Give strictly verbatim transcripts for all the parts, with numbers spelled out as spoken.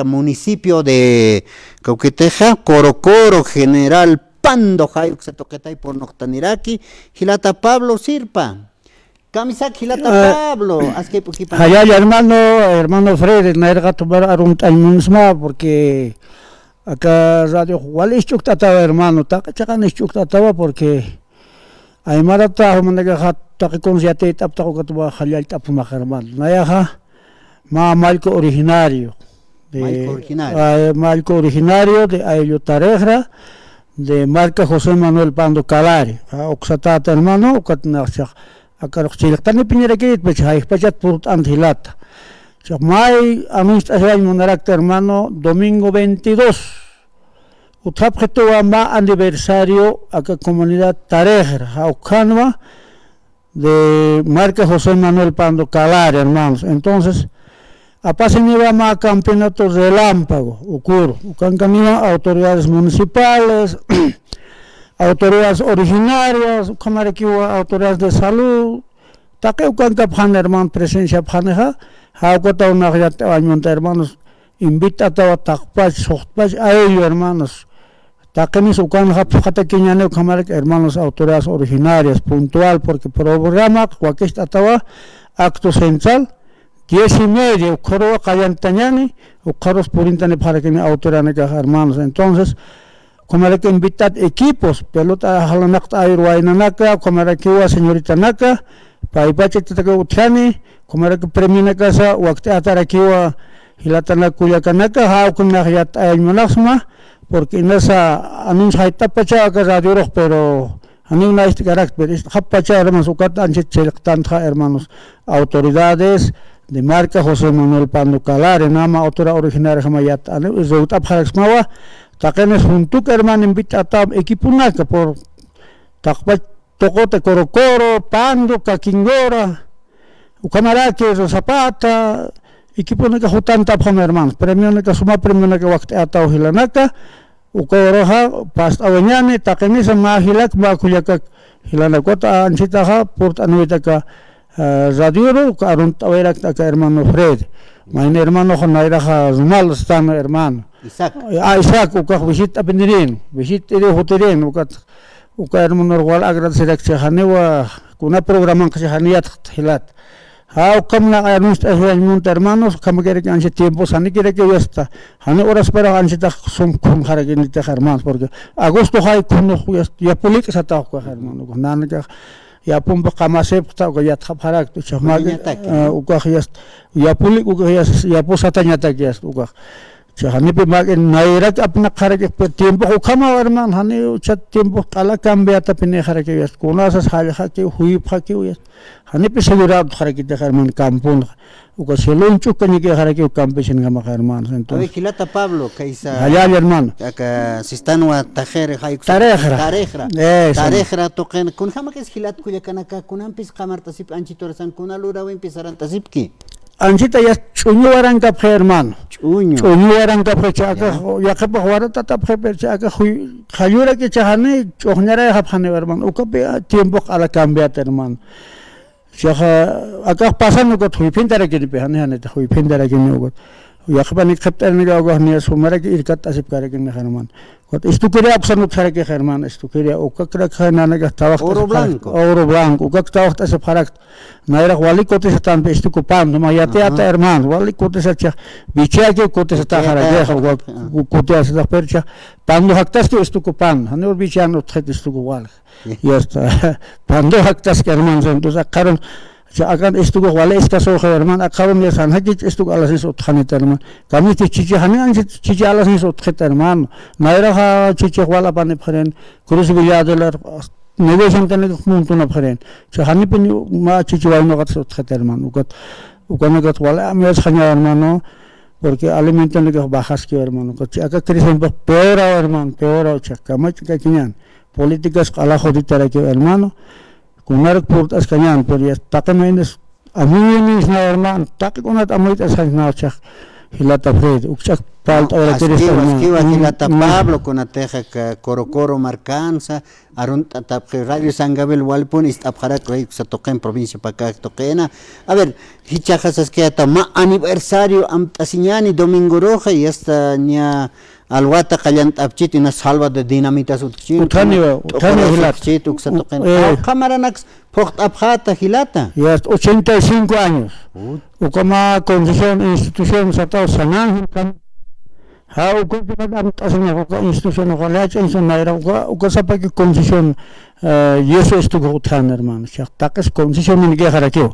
municipio de Cauqueteja, Corocoro, General Pando, jay uksa tuqitay purnuqtaniraki, jilata Pablo Sirpa. Kamisaki jilata Ah, Pablo, askip'ukipa. Jallalla hermano, hermano Fred, nayraqat jumar arunt'añ munsma, porque aka radio wali isch'ukt'atawa hermano, taqi chiqan isch'ukt'atawa, porque aymarata jumanakaxa taqi kuns yatiyt'aptax ukatwa jallallt'apxmax hermano. Nayaxa mä mallku originario de, Mallku originario. Ah, mallku originario de Ayllu Tarejra, de marca José Manuel Pando Calari. Ah, uksatäta hermano, ukat naxchax akarux chillqtanipiñarakïtpach, jaypachat purt'ant jilata. Chax may anunciasañ munarakta hermano, domingo veintidós. Utjapxituwa mä aniversario aka comunidad Tarejra, jawkhanwa de marca José Manuel Pando Calari, hermanos. Entonces, apasiniwa mä campeonato relámpago, ukuru. Ukankaniwa autoridades municipales, autoridades originarias, ukhamarakiwa autoridades de salud, taqi ukankapxani hermano, presenciapxanixa, jawkataw nax yat'awañ munta hermanos, invit'atawa taqpach, suxtpach, ayllu hermanos. Taqinis ukanxa phuqhatakiñäni ukhamarak hermanos autoridades originarias, puntual, porque programa wakicht'atawa acto central, diez y media, ukxaruwa qallantañäni, ukxarus purintanipxarakini autoridadnakax hermanos. Entonces, ukhamaraki invitat equipos, pelota jalanaqt'ayur waynanaka, ukhamarakiwa señoritanaka, paypachachitaka utjani, ukhamaraki premionakasa wakt'atarakiwa jilatanak kullakanaka, jawknax yat'ayañ munaxsma, porque inasa anuncio jayt'appacha aka radiorux, pero janiw nayst'karakt, pero ist'xappacha hermanos, ukat anchit chillqtantxa hermanos, autoridades de marca José Manuel Pando Calari, nama autoridad originaria jama yat'ani, y rewt'apxaraksmawa, taqinis juntuk hermano invit'atam equiponaka, por taqpach tuquta Corocoro, Pando, Caquingora, ukhamaraki Zapata, equiponaka jutantapxam hermanos. Premionaka, suma premionaka wakt'ataw jilanaka, uka uraxa past'awañäni, taqinisa mä jilak, mä kullakak jilanaka. Ukat anchitaxa purt'anwitaka, ah, radioru, uka arunt'awayarakta aka hermano Fred. Mayni hermanoxa nayraxa rumal estano hermano. Isaac. Ah, Isaac, ukax visit'apinirin, visit'iri jutirin, ukat Uka hermanor wal agradecerakchi, janiwa kuna programanqachi jani yatxta jilat. Ja, ukham nax anunciasañ munta hermanos, ukhamakirak anchi tiempo sanikirakiw yasta. Jani horasparax anchitax sum khunxarakinitix hermanos, porque agosto jay khunux yasta, yapulik satax ukax hermano, ukax nanakax yapumpi qamasipxta, uka yatxapxarakta, uchax maki, Ukañatak, ah, ¿no? Ukax yasta, yapulik ukax yasta, yapu satañatak yasta ukax. Cha, janipi maki nayrak apnaqxarakix, pero tiempox ukhamaw hermano, jani ucha tiempox q'ala cambiatapinixarakiw yasta, kunasas jallxakiw, juyupxakiw yasta, janipi segurarutxarakitix hermano, camponxa, uka cielon ch'ukañakixarakiw campesinkamax hermanos. A ver, entonces, jilata Pablo, kaysa, jallalla hermano. Aka sistanwa Tajer, jay uksa, Tarejra. Tarejra. Eso. Tarejra tuqin, kunjamakis jilat kullakanaka, kunampis qamart'asipki, anchit horasan, kuna lurawimpi sarant'asipki. Anchita yasta ch'uñu warankapxi, hermano. Ch'uñu. Ch'uñu warankapxi, cha akax, ya, yaqhipax waratatapxi, pero cha akax juy-, qhalluraki cha jani, ch'uxñarayxapxani, hermano. Ukapi, ah, tiempox q'ala cambiat, hermano. Chaxa, akax pasan ukat juyphintarakinipi, jani, janita juyphintarakini ukat. Yaqhipanik qhipt'arinaka ukax niya sumaraki irkatt'asipkarakini, hermano. Ukat istukiria uksan utjarakix, hermano, istukiria, ukakrak nanakax tawaxt'asipxarakta. Oro blanco. Oro blanco, ukak tawaxt'asipxarakta. Nayrax wali cotizatanpi istuku Pando, mä yatiyata, ajá, hermano, wali cotizacha, bichiaki cotizatäxaraki, bichiata, ajá, cotizatäx, pero cha, Pando jaktaski istuku Pando, janiw bichan utjit istuku wal. Ya. Ya está. Pando jaktaski, hermano, entonces, aqharun, cha, akan istukux wali escasoxi, hermano, aqharun ya sanjakich istuk alasnis utjanita, hermano. Kamiti chichi, jani anchit chichi alasnis utjita, hermano. Nayraxa chichix wal apanipxirin, Cruz Villada de la Negocio antanak muntunapxarin. Cha, janipin mä chichi waynuqatas utjita, hermano. Ukat, ukanakat wal amyasxaña, hermano, porque alimentonakax bajaskiw, hermano. Ukat, cha, aka crecientox peoraw, hermano, peoraw, cha, kamach'kakiñan. Políticas q'ala joditarakiw, hermano. Kunarak purt'askañan, pero ya taqi maynis amuyunisna, hermano. Taqi kunat amuyt'asañsna, cha. Jilata Fred, ukch'ak palta hora askiwa, askiwa, jilata Pablo, kunatixa Coro Coro markansa, arunt'atapxi Radio San Gabriel walpun ist'apxarak, uksa tuqin provincia Pacaje tuqina. A ver, jichhaxa saskayäta mä aniversario amt'asiñäni domingoruxa, y hasta ña alwata qallant'apchit, una salva de dinamitas utjchit, utjaniwa, utjaniwa, jilata. Utjchit, uksa tuqin. Qhamaranakas phuqt'apxäta jilata. Ya, ochenta y cinco años. Uka mä concesión, institución sataw San Ángel, ja, uka amt'asina, uka institución, uka lach'in, uka, uka sapaki concesión, eh, yeso estuku utjan, hermano. Cha, taqis concesión ni quejarakiw.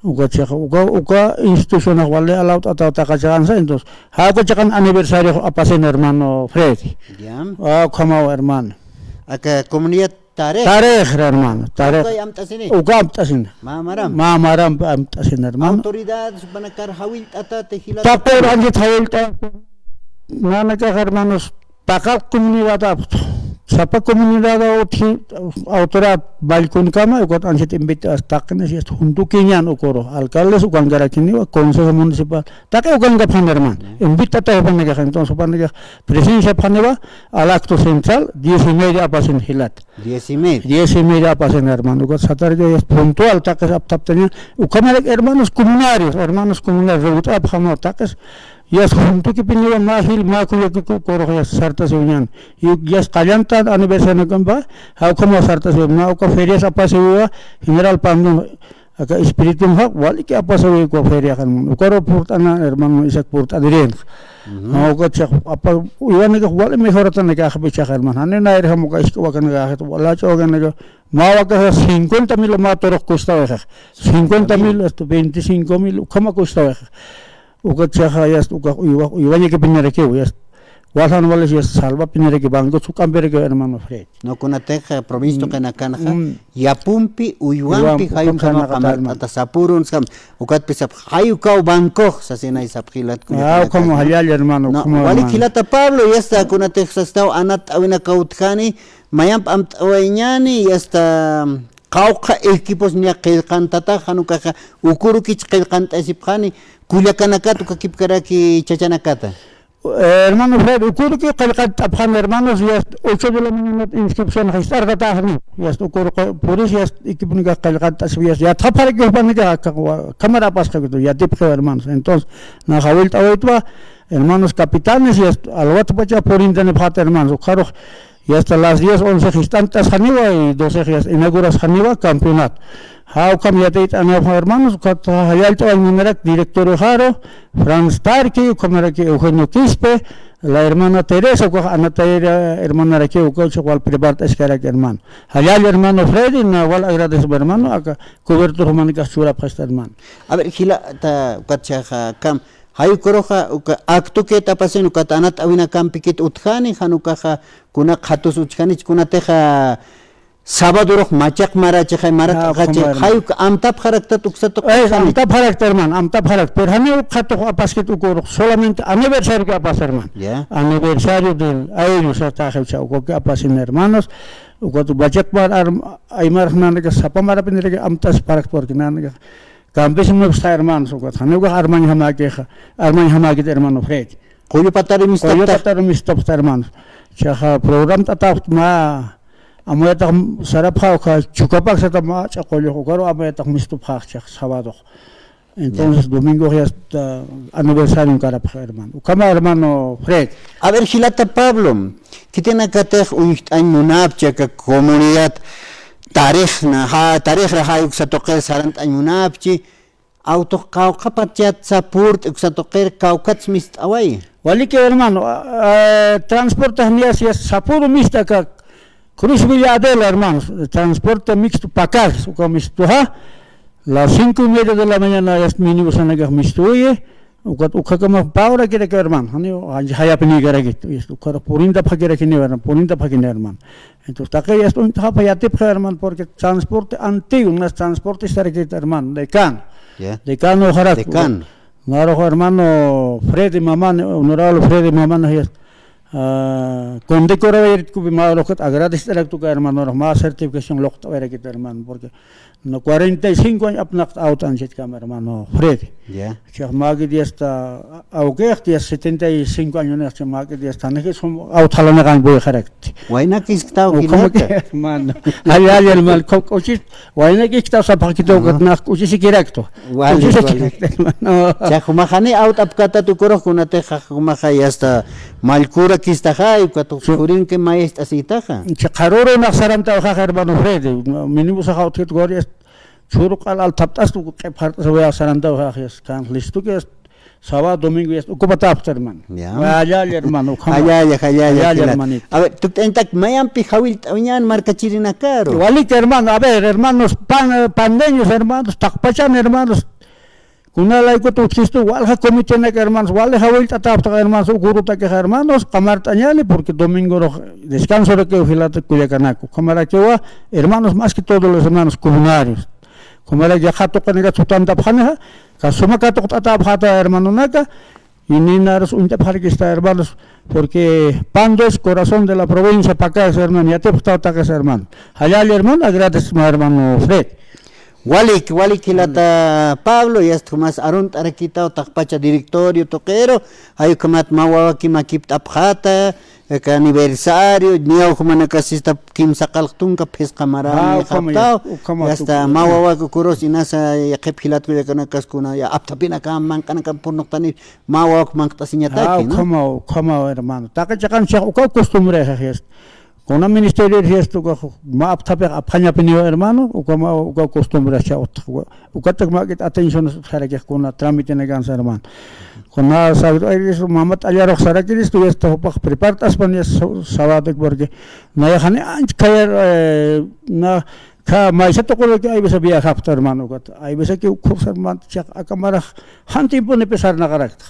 Uka chiqa, uka, uka institución wali alawt'ataw taqachaxansa, entonces, ja, uka chiqan aniversario apasin, hermano Freddy. Ya. Ah, ukhamaw, hermano. Aka comunidad Tarix. Tarix, hermano, tarix. Uka amt'asini. Uka amt'asina. Mä maram. Mä maram amt'asina, hermano. Autoridad, jupanakar jawillt'atäta jilata. Taqir anchhit jawillt'atäta. Nanakax, hermanos, taqi comunidad aptu. Sapa comunidad utji, autoridad mallkunkama, ukat anchhit invita, taqinis, yast juntukiñan ukuru. Alcaldes ukankarakiniwa, consejo municipal. Taqi ukankapxan, hermano. Invitata jupanakax, entonces, jupanakax presenciapxaniwa al acto central, diez y media apasin jilata. Diez y media. Diez y media apasin, hermano. Ukat sataraki es puntual, taqis aptaptaña. Ukhamarak hermanos comunarios, hermanos comunarios, rewt'apxama, taqis, yas juntukipiniwa mä jil, mä kullakiku, ukurux yas sartasiwñan. Y yas qallanta aniversario nakampa, ja, ukhama sartasiwa, mä uka ferias apasiwa, General Pandón, aka espiritunxa, waliki apasiwi uka feriax, hermano. Ukaru purt'ana, hermano, Isaac purt'anirinxa. Ujú. Ma uka chiqa, apa, uywanakax wali mejoratanakax bichax, hermano. Jani nayrjam uka isk'a wakanakax, wali lach'a wakanakax, mä wakaxa cincuenta mil mä turux costawayxax. Cincuenta mil hasta veinticinco mil, ukhama costawayxax. Uka chiqa, yast, uka uywa, uywañakipinirakiw, yast. Waljan wali, yast, salvapiniraki, banco juk'ampiraki, hermano Fred. No, kunatixa, provincia tuqinakanxa, yapumpi, uywanpi, jayunkama qamart'ata sapurun, ukat pisap, jayukaw banco, sasinay sap jilat, kullakanaka. Ah, ukhama jallalla, hermano, no, ukhama, wali hermano. Jilata Pablo, yasta, kunatixa sastaw, anat'awinakaw utjani, mayamp amt'awayañani, yasta, qawqha equipos niya qillqantatax, jan ukaxa, ukurukich qillqant'asipxani, kullakanakat ukakipkaraki chachanakata. Eh, hermano Fred, ukurki qillqant'apxani, hermanos, ya ocho de la mañana inscripción jist'artataxni, ya ukuru, por eso ya equiponakax qillqant'asipxi, ya yatxapxaraki jupanakax, cámara pasqa, yatipxi, hermanos. Entonces, na jawillt'awaytwa, hermanos capitanes, ya alwatpacha purintanipxäta, hermanos, ukharux, y hasta las diez, once jist'ant'asxaniwa y doce ya inaugurasxaniwa campeonato. Ja, ukham yatiyt'aniwa, hermanos, ukat jallallt'awañ munarak director ujaru, Franz Tarqui, ukhamaraki Eugenio Quispe, la hermana Teresa, ukax anatayra hermanaraki, ukax wal prepart'askarak, hermano. Jallalla, hermano Freddy, na wal agradecemos, hermano, aka cobertura jumanakax churapxista, hermano. A ver, jilata, ukat chiqa, kam, jay ukaruxa, uka acto kit apasin, ukat anat'awinakampikit utjani, jan ukaxa, kuna qhatus utjanich, kunatixa, sabadorux machaq marachi, jay maraq, ah, q'aqachi, jay uka amtapxaraktat uksa tuqi. Amtapxarakta, hermano, amtapxarakta. Pero janiw qhatux apaskit ukurux, solamente aniversario que apas, hermano. Ya. Aniversario del año, sa taxi ucha, uka que apasin, hermanos. Uka tu machaq mar, aymar nanaka sapa marapiniraki amt'asparakta, porque nanaka campesino está, hermanos, ukat janiw armañjamäkixa, armañjamäkit, hermano Fred. Qullupatari mistapta. Qullupatari mistapta, hermanos. Chaxa programt'ataxta mä, amayatax sarapxä uka chukapak sata mä ch'aqullux, ukaru amayatax mistupxäx chaxa sabadux. Entonces, ya, domingo ya está aniversario karapxä, hermano. Ukhama, hermano Fred. A ver, jilata Pablo, khitinakatix uñjt'añ munapchi aka comunidad Tarixna, ja, Tarixra jay uksa tuqir sarant'añ munapchi, Awtux qawqha pachat sapurt'i uksa tuqir kawkhat mist'away. Waliki, hermano, a, a, transporte janiya sapuru mist'a aka Cruz Villa Adela, hermanos. Transporte mixto Pacajes, uka mistuxa. Las cinco y media de la mañana ya minibusanakax mistuyi. Ukat ukhakama pawrakiraki, hermano. Jani, jayapinikarakit. Ukar purinta phakirakini, hermano. Purinta phakini, hermano. Entonces, taqi yast uñt'xapxa yatipxi, hermano, porque transporte antiguo, mas transporte istarakit, hermano, decano. Ya. Decano uxarak. Decano. Narux, hermano Freddy Mamani, honorable Freddy Mamani, ya. Ah, condecorawayaritkupi mä urukat agradecit'araktuka hermano, mä certificación luqt'awayarakit hermano, porque no, cuarenta y cinco años apnaqta awt'anchitkama hermano Freddy. Ya. Chiq mäkit yasta, awkix yasta setenta y cinco años nix, chiq mäkit yasta, nix sum awt'alanaqan buyxarakti. Waynakisktaw. Ukhama jilata. Hermano. Jallalla, hermano, k'uchis, waynakiktaw sapxakituw, ajá, ukat nax k'uchisikiraktu. Wali, wali. K'uchisikiraktu, hermano. Cha, jumax jani awt'apkatat ukurux kunatixa jumaxa yasta mallkurakistaxa, ukat, sí, jurinki mayacht'asitaxa. Cha, qharüru nax sarantawxax, hermano Freddy, minibusax awt'kit gorias, chhuru q'al althapt'astu, q'ipxart'asawaya sarantawxax, yas, kan listuki, yas, sábado, domingo, yas, ukupatapxta, hermano. Ya. Jallalla, hermano, ukhama. Jallalla, jallalla, jallalla, jilata, hermanito. A ver, tukt'añatak mayampi jawillt'awañän markachirinakaru. Walik, hermano, a ver, hermanos pan-, pandeños, hermanos, taqpachan, hermanos. Kunalaykut utjistu, walja comitenak, hermanos, wali jawillt'atapxta, hermanos, uk urutakixa, hermanos, qamart'añäni, porque domingorux descansorakiw jilata kullakanak. Ukhamarakiwa, hermanos, más que todos los hermanos comunarios. Ukhamaraki yaqha tuqinaka sutantapxanixa, ka suma katuqt'atapxäta hermanonaka, y ninarus uñt'apxarakista hermanos, porque Pando es corazón de la provincia Pacajes, hermano, yatipxtaw taqis hermano. Jallalla, hermano, agradecima hermano Fred. Walik, walik jilata Pablo, yasta jumas arunt'arakitaw taqpacha directorio tuqiru, jay ukhamat mä wawaki makipt'apxäta, aka aniversario, niyaw jumanakasista kimsa qallq tunka phisqa maran, ah, ukhama, jaqtaw, ya, ukhama, yasta, tuku, mä wawak ukurus inasa yaqhip jilat kullakanakas kuna, ya, apthapinakam, manq'anakam purnuqtani, mä wawak manqt'asiñataki, ah, ¿no? Ukhama, ukhama, hermano. Taqi chiqan chiq ukaw costumbre, yasta. Kuna ministerio, yasta, ukax mä apthapix apxañapiniwa, hermano, ukhama, ukaw costumbre, cha, utx, ukatak mäkit atención utjarakix kuna tramitenakansa, hermano. Kuna sabidu, ay, eso, mamat allarux sarakiristu, yasta, jupax prepart'aspan, yasta, sábado, porque nayax jani ancha khayar, eh, na, kha, maysa tuquraki, hay veces viajapxta, hermano, ukat. Hay veces que ukhursa, hermano, chiq, aka marax, jan tiempo ni pesar naqarakta.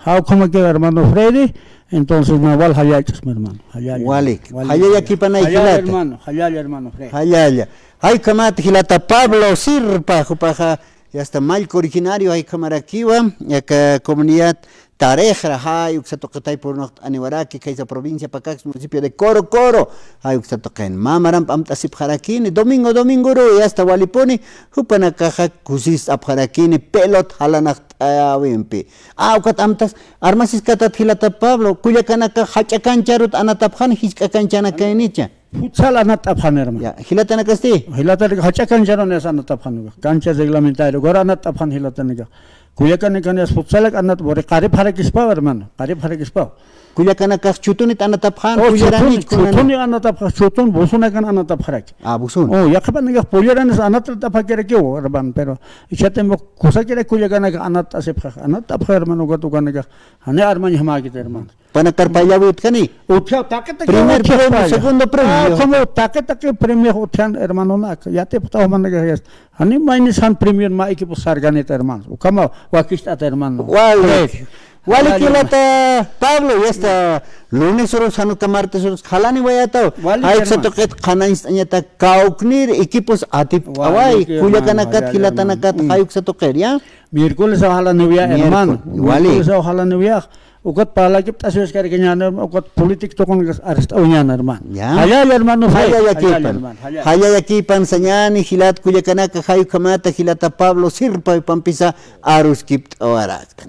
Jaw ukhamaki, hermano Freddy, entonces, na, wal jallallch'asma, hermano. Jallalla. Walik. Walik. Jallallakipanay jilata. Jallalla, hermano, jallalla, hermano Freddy. Jallalla. Jay ukhamat jilata Pablo Sirpa, jupaxa, yasta mallku originario, jay ukhamarakiwa, aka comunidad Tarejra, jay uksa tuqitay purnuqt'aniwaraki, khaysa provincia Pacajes, municipio de Coro Coro, jay uksa tuqin. Mä maramp amt'asipxarakini, domingo, domingoru, yasta walipuni, jupanakaxa kusist'apxarakini, pelot jalanaqt'awimpi. Ah, ukat amtas, armasiskatat jilata Pablo, kullakanaka jach'a kancharut anatapxani, jisk'a kanchanakaynicha. Futsal anatapxani, hermano. Ya, jilatanakasti? Jilatanaka jach'a kancharun anatapxani, cancha reglamentario, gora anatapxani jilatanaka. Kullakanakanis futsalak anat, bori qaripxarakispaw, hermano, qaripxarakispaw. Kullakanakax chutunit anatapxan, oh, kullaranich chutuni, kunan. Chutuni anatapxa, chutun, busunakan anatapxaraki. Ah, busun. Oh, yaqhipanakax pullaranis anatapxakirakiw, hermano, pero, ichatim kusakirak kullakanaka anat'asipxa, anatapxa, hermano, ukat ukanakax, jani armañjamäkit, hermano. Panakar payllawi utjani. Utjaw, taqi taqi. Primer premio, segundo premio. Ah, como taqi taqi premio utjan, hermano, nak. Yatipxta jumanakax, yasta. Jani maynis jan premio mä equipo sarkanit, hermano. Ukhamaw, wakicht'at, hermano. Walik. Tres. Walik, walik, jilata Pablo, yasta lunes urus, jan uka martes urus, jalaniwayataw. Walik, hermano. Jay uksa tuqit qhanañcht'añatak kawknir equipos atipt'away. Walik, hermano. Kullakanakat, jallalla, jilatanakat, hermano. Jay uksa tuqir, ya. Miércoles jalaniwaya, hermano. Miércoles. Walik. Miércoles jalaniwaya. Ukat parlakipt'asiwaskarkañäni, ukat político tuqunkas arst'awañäni, hermano. Ya. Jallalla, hermano Fred. Jallallakipan. Jallalla, hermano, jallalla. Jallallakipan sañäni, jilat kullakanaka, jay ukhamata jilata Pablo Sirpa jupampisa aruskipt'awaraktan.